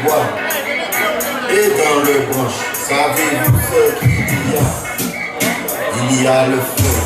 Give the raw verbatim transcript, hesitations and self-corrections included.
bois et dans leurs branches. Savez-vous ce qu'il y a ? Il y a le feu.